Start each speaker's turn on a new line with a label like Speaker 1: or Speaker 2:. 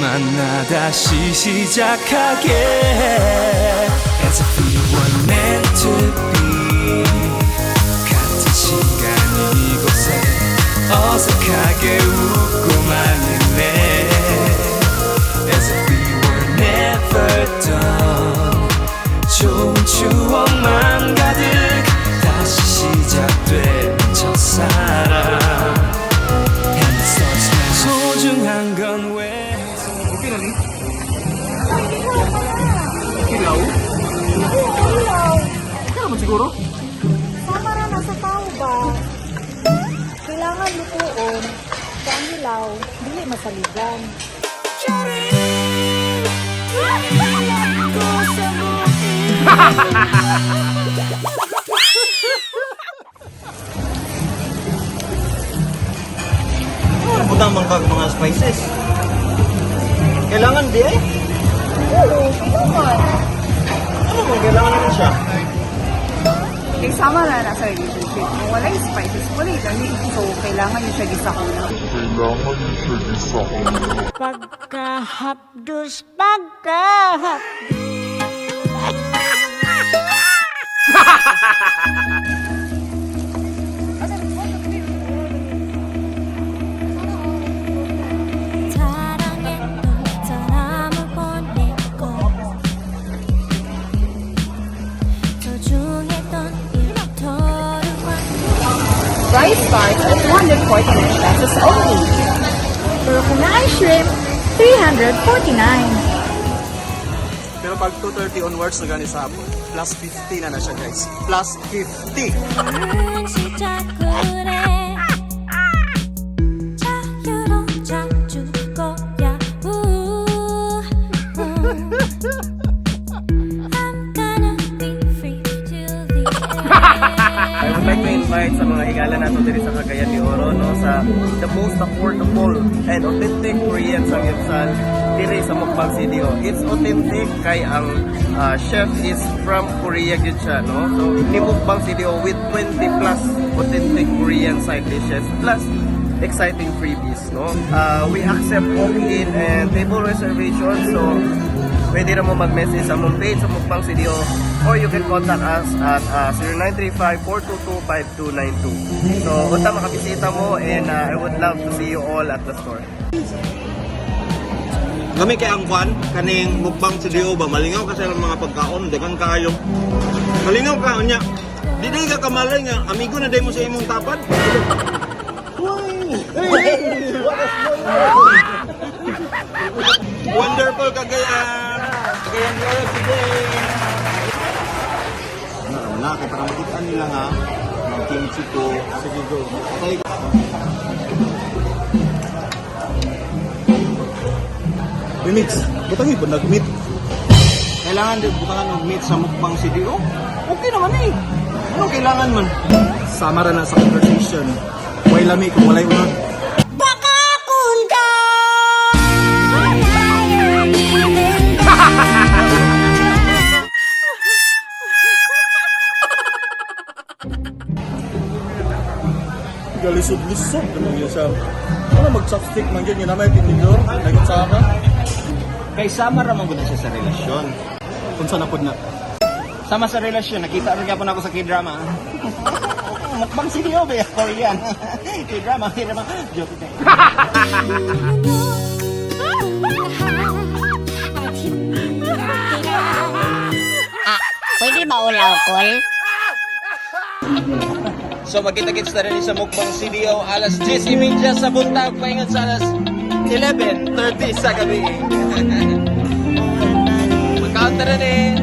Speaker 1: 만나 다시 시작하게. As if we were meant to be. 같은 시간 이곳에 어색하게 웃고만 있네. As if we were never done. 좋은 추억만 가득 다시 시작되는 첫사랑. And it starts now. 소중한 건 왜
Speaker 2: Okay na ni? Hilaw?
Speaker 3: Hilaw.
Speaker 2: Okay naman siguro.
Speaker 3: Sama ra na sa tao ba? Kailangan lutuon. Kay ang hilaw, dili masaligan.
Speaker 4: Butang man kag mga spices. Kailangan di eh.
Speaker 3: Oo, kailangan.
Speaker 4: Ano man kailangan naman siya?
Speaker 5: Kay sama na na sa relationship. Kung walay spices, walay lami. So, kailangan yun siya gisakuna.
Speaker 6: Pagkahapdos, pagkahapdos.
Speaker 7: 사랑했던 사람을 보냈고 소중했던 일터를
Speaker 5: Rice starts at ₱249 only.
Speaker 3: Pero kung naay shrimp, 349.
Speaker 2: Pero pag 2:30 onwards na gani sa hapon, plus 50 na na siya, guys. Plus 50!
Speaker 7: 새로운 시작을 해. 자유로 자주 거야. 우, I'm gonna be free till the end.
Speaker 4: I would like to invite sa mga higala nato diri sa Cagayan de Oro, no, sa the most affordable and authentic Korean samgyeopsal diri sa Mukbang CDO. It's authentic kay ang chef is from Korea gyud siya, no. So ni Mukbang CDO with 20 plus authentic Korean side dishes plus exciting freebies, no. We accept walk-in and table reservation, so pwede na mo mag-message sa among page sa Mukbang CDO or you can contact us at 0935-422-5292. So, unta makabisita mo and I would love to see you all at the store.
Speaker 8: Kami kay ang kwan, kaning Mukbang CDO ba, malingaw kasi ang mga pagkaon, daghan kaayo. Malingaw ka unya. Di day ka kamalay nga amigo na day mo sa imong tapad. Hey, wonderful Cagayan. Cagayan de Oro today. Ano na kay para makita nila nga ng kimchi ko. Sige, go. Patay ko.
Speaker 2: Remix, butang ipon nag-meet.
Speaker 4: Kailangan din butangan og meat sa Mukbang CDO? Okay naman eh. Ano kailangan man?
Speaker 2: Sama ra na sa conversation. Way lami kung walay unod.
Speaker 6: Baka kun ka.
Speaker 7: Even
Speaker 2: Galisod-lisod naman yun siya. Ano mag-chopstick man yun, yun naman yung tinidor. Nag-tsaka.
Speaker 4: Kay sama ra man gud na siya sa relasyon.
Speaker 2: Unsa na pod na.
Speaker 4: Sama sa relasyon, nakita rin gyapon ako sa K-drama. Mukbang CDO ba? Korean. K-drama, K-drama. Joke.
Speaker 7: At hindi
Speaker 6: Ah, pwede ba ulaw kol?
Speaker 4: So magkita-kits na rin sa Mukbang CDO alas 10:30 sa buntag, paingon sa alas 11:30 sa gabi. Magkaunta rin eh.